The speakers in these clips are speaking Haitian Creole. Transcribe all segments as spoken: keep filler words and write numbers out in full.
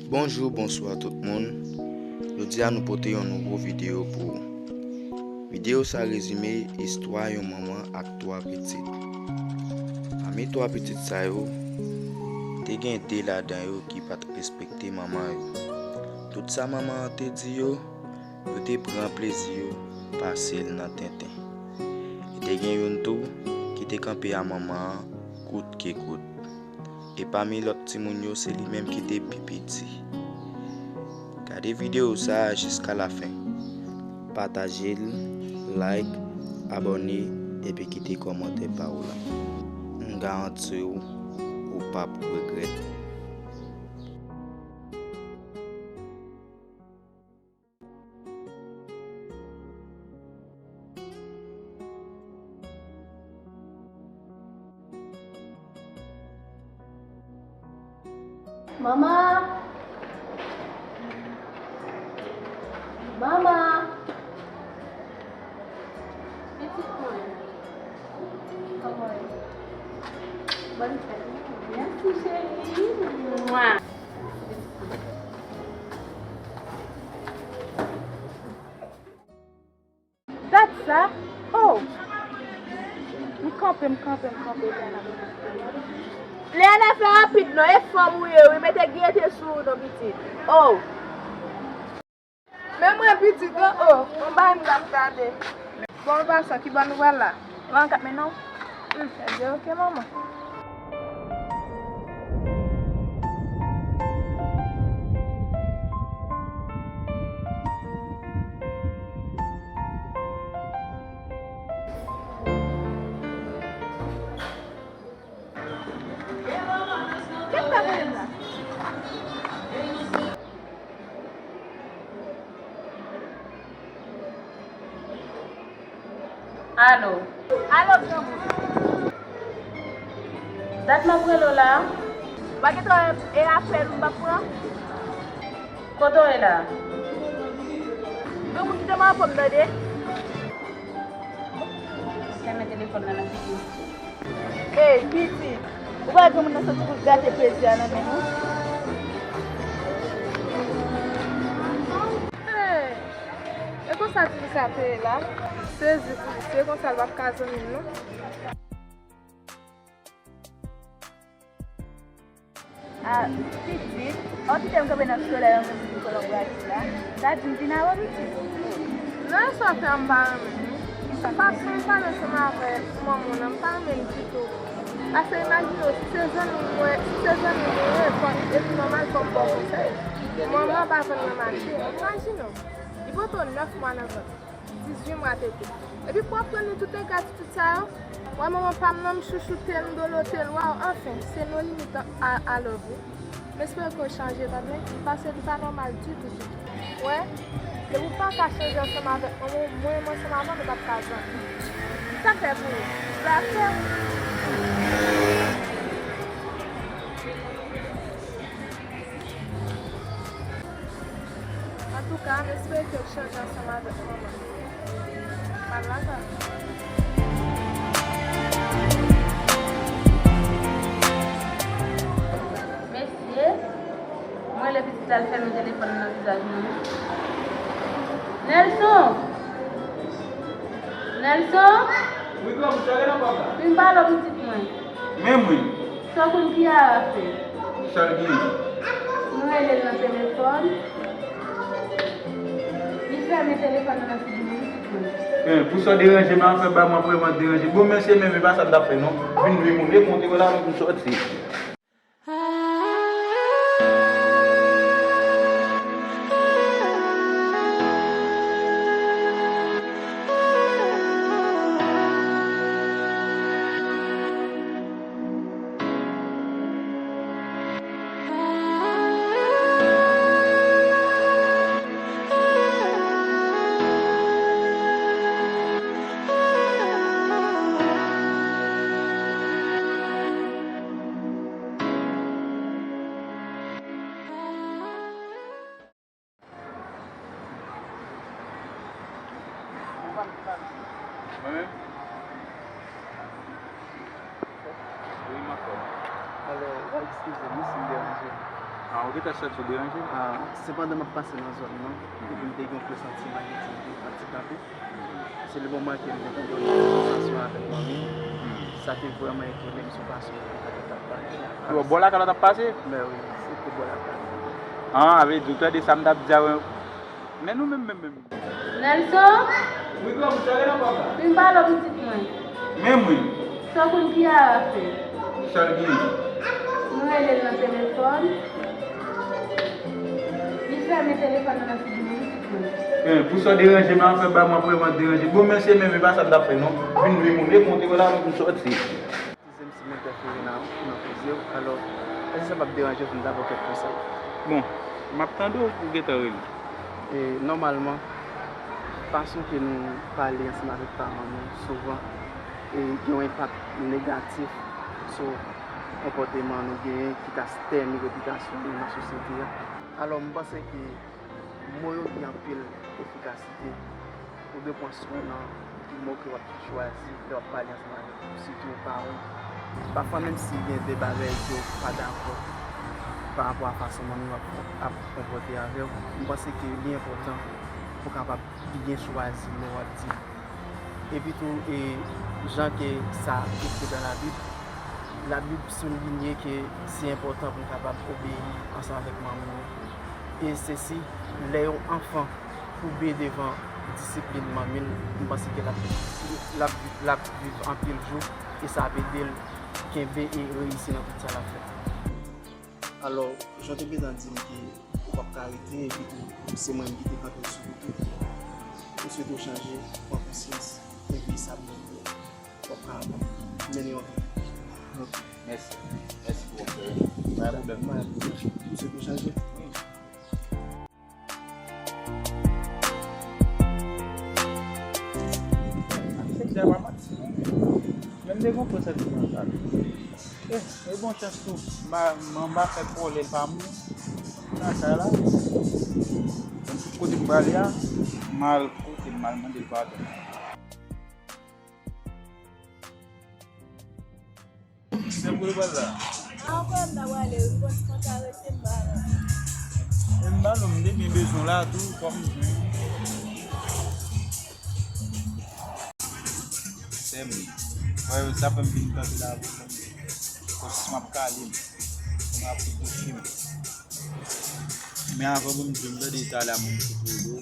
Bonjou, bonswa tout moun. Jodi a nou pote yon nouvo videyo pou ou. Videyo sa rezime istwa yon manman ak twa pitit. Pami twa pitit sa yo, te gen de ladan yo ki pa t respekte manman yo. Tout sa manman an te di yo, yo te pran plezi yo pase l nan tenten. E te gen youn tou ki te kanpe a manman an kout ke kout. E pami lòt timoun yo, se li menm ki te pi piti. Gade videyo sa a jiska lafen. Pataje l, like, abòne, epi kite kòmantè pa w la. M garanti w, ou p ap regrèt. Manman! Manman! Pitit mwen. Kòman w ye? Bòn fèt. Mèsi, cheri. Mwa. Dat sa? Oh! M kanpe, m kanpe, m kanpe, Leana. Leana, fè rapid non, e fanm ou ye wi, mete giyete sou ou non, pitit. Oh! Men mwen pitit, oh, oh, yon bagay m t ap gade. Bon, an pasan, ki bò nou pral la? Nan kat men non. Hmm, ebyen, oke, manman. Kèt la voye m la. Alo. Alo, granmoun. Dat m ap rele w la. Ou pa gentan wè e apèl ou m p ap pran? Kote w ye la? Granmoun, kite m anfòm tande. Fèmen telefòn nan nan figi w. Ey, pitit, ou pa wè granmoun nan santi pou l gate plezi a nan men nou? Ey, e konsa ti fi sa te ye la? Sezi pou li, se konsa l p ap ka zanmi m non. A, pitit, an kite m kanpe nan solèy an menm jan pou kolon Brazil la. Sa di m vin avè w, pitit. Non, sa fè m pa renmen l wi. Fason l pale ansanm avèk manman w lan, m pa renmen l ditou. Paske imajine w, si se zanmi m mwen, si se zanmi m ou ye, fò, e pi nòmal fò m ba w konsèy. Manman pa vann nan mache, imajine w. Li pote w nèf mwa nan vant. Dizuit mwa tete. Epi pou aprann nou tout egratitid sa yo, wè manman pa m nan, m chouchoute l, m dolote l, waw, anfen, se no limit a, a love wi. M espere ke w chanje, tande, paske li pa nòmal ditou, ditou. Wè, depi w pa ka chanje ansanm avèk manman w, mwen menm ansanm avè w, nou p ap ka zanmi. Sa fè pou ou? Dakò. Antouka, m espere ke w chanje ansanm avèk manman. M al lakay ou. Mesye, mwen rele pitit la, l fèmen telefòn nan nan vizaj mwen. Nelson! Nelson! Wi, granmoun, sa gen nan pòt la? Vin pale w, pitit mwen. Men mwen. Sa w konn Kiara fè? Sa l genyen? M rele l nan telefòn. Li fèmen telefòn nan nan figi m, wi, pitit mwen. Eh, pou sa w deranje m, a fè ba mwen vrèman deranje. Bon, mesye, men, men pa sa m t ap fè, non. Vin lwe moun. E konte w la, m sòti. Mwen menm? Wi, m anfòm. Alò, w ap eskize m wi si m deranje w. Ah, ou gentan santi w deranje? Ah, se pandan m ap pase nan zòn nan, epi m te gen yon presantiman ki di m te andikape. Se le moman ke m te tande yon konvèsasyon avèk manmi m, sa te vrèman etone m sou fason ke l t ap pale a. Bò lakay la w t ap pase? Ben wi, se te bò lakay la. Ah, vle di, ou tande sa m t ap di a, men nou menm, menm, menm. Nelson? Wi, granmoun, sa gen nan pòt la? Vin pale w pitit mwen. Men mwen. Sa w konn Kiara fè? Sa l genyen? Nou rele l nan telefòn. Li fèmen telefòn nan nan figi nou, pitit mwen. Eh, pou sa w deranje m, an fè ba mwen, pou mwen deranje. Bon, men se menm, e pa sa m t ap fè, non. Vin lwe moun, e konte w la, m sòti. Eskize m si m entèfere nan, nan koze w. Alò, èske sa p ap deranje w si m ta ba w kèk konsèy? Bon, m ap tande w, ou gentan rele. E, nòmalman, fason ke nou pale ansanm avèk paran nou, souvan, e, gen yon enpak negatif sou konpòteman nou genyen ki ka tèni repitasyon nou nan sosyete a. Alò, m panse ke mo yo gen anpil efikasite. Ou dwe pran swen nan mo ke w ap chwazi lè w ap pale ansanm avèk, sitou paran w. Pafwa, menm si gen de bagay ke w pa dakò pa rapò a fason manmi w ap, ap konpòte avè w, m panse ke li enpòtan pou w kapab byen chwazi mo w ap di. Epi tou, e, jan ke sa ekri nan Labib, Labib soulinye ke se enpòtan pou n kapab obeyi ansanm avèk manmi nou. E sesi, lè yon anfan koube devan disiplin manmi l, m panse ke l ap, l ap, l ap viv anpil jou, e sa ap ede l kenbe e reyisi nan tout sa l ap fè. Alò, jan w te gentan di m ke ou p ap ka rete, epi tou, se mwen menm ki te kanpe sou wout ou, m swete w chanje, pran konsyans, epi sa ap bon pou ou. W ap ka mennen yon vi. Ok. Mèsi. Mèsi pou konsèy yo. Pa gen pwoblèm. Pa gen pwoblèm. M swete w chanje. Wi. Aksepte a pa manti, non. Men m te gen yon pwosè nan sa. Eh, e bon chans tou. M pa, m pa fè pwolèm pa moun. Nan sa la. Menm tout kote m prale a, m al kote m al mande l padon. Sèm, kote w pral la? A, kote m ta prale, m panse mwen ta rete m ba la. E m ba nou, m te byen bezwen w la tou, fò m jwenn. Sèm, wè, sa fè m vin kanpe la pou sèm. Kòm si m ap kale m, m ap touche m. Men avan pou m di w, m tande talè a moun sot rele w,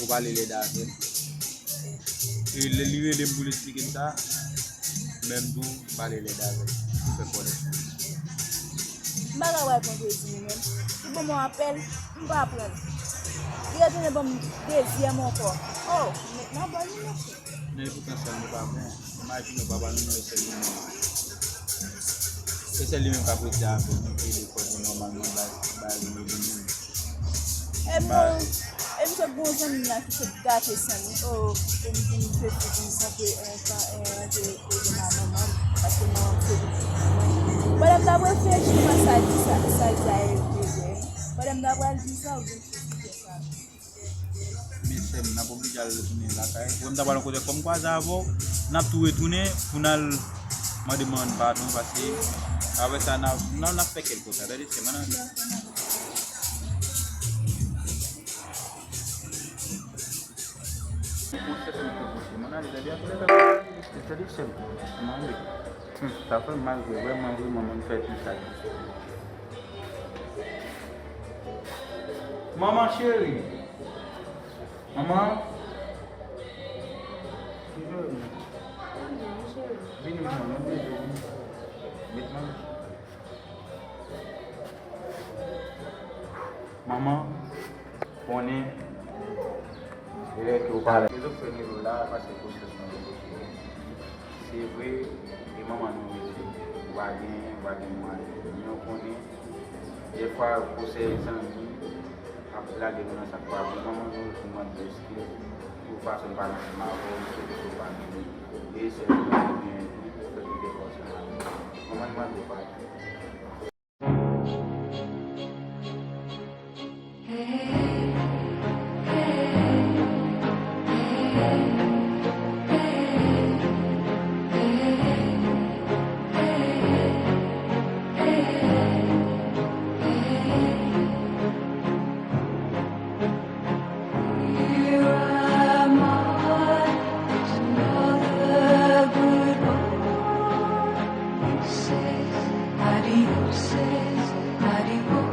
ou pale lèd avè l. E lè li rele m pou l esplike m sa, menm tou, m pale lèd avè l. Li fè kòlè sou li. M pa ka pral pran kredi nou menm. Li ban m yon apèl, m pa pran l. Li retounen ban m dezyèm ankò. Oh, men nan bòl li mete. Men epoutan sèl nou pa bon. Imajine w papa nou, nou e sèl li menm. E sèl li menm k ap rete avè nou, ki rele kò nou nòmalman, bay, bay nou rele nou. E m, e m sot gen yon zanmi m la ki sot gate san m wi. Oh, pou m vin fè pou m santre, eh, san, eh, rantre kote manman m, paske manman m se pitit mwen. Pandan m t ap reflechi, m wè sa l di sa, sa l di a e vre vre. Pandan m t ap pral di sa, ou vin fè sa. Men sè m, n ap oblije al retounen lakay. Ou wè m ta pral yon kote, fò m kwaze avè w, n ap tou retounen pou n al mande manman n padon, paske apre sa, n ap, n ap, n ap fè kèk konsa. Tande, sè m, ann ale. Tande, sè m, ann ale. Hum, sa fè m mal vre, vrèman, vre, manman m fè ti sa. Manman cheri. Manman. Vini, manman, nou bezwen w. Met manman. Manman, konnen, e lè ke w pale. Rezon k fè m rele w la, paske gwosès mwen bloke. Se vre, e manman nou rele, ou pa gen, ou pa gen mwayen. Men w konnen, dèfwa, gwosè zanmi ap lage nou nan sa k pa bon. Manman nou, nou mande èske, pou fason n pale ansanm avè w, se pou w pa gen. E sè nou gen tou, fè nou te fòse. Manman nou mande w padon. Adioses, adioses.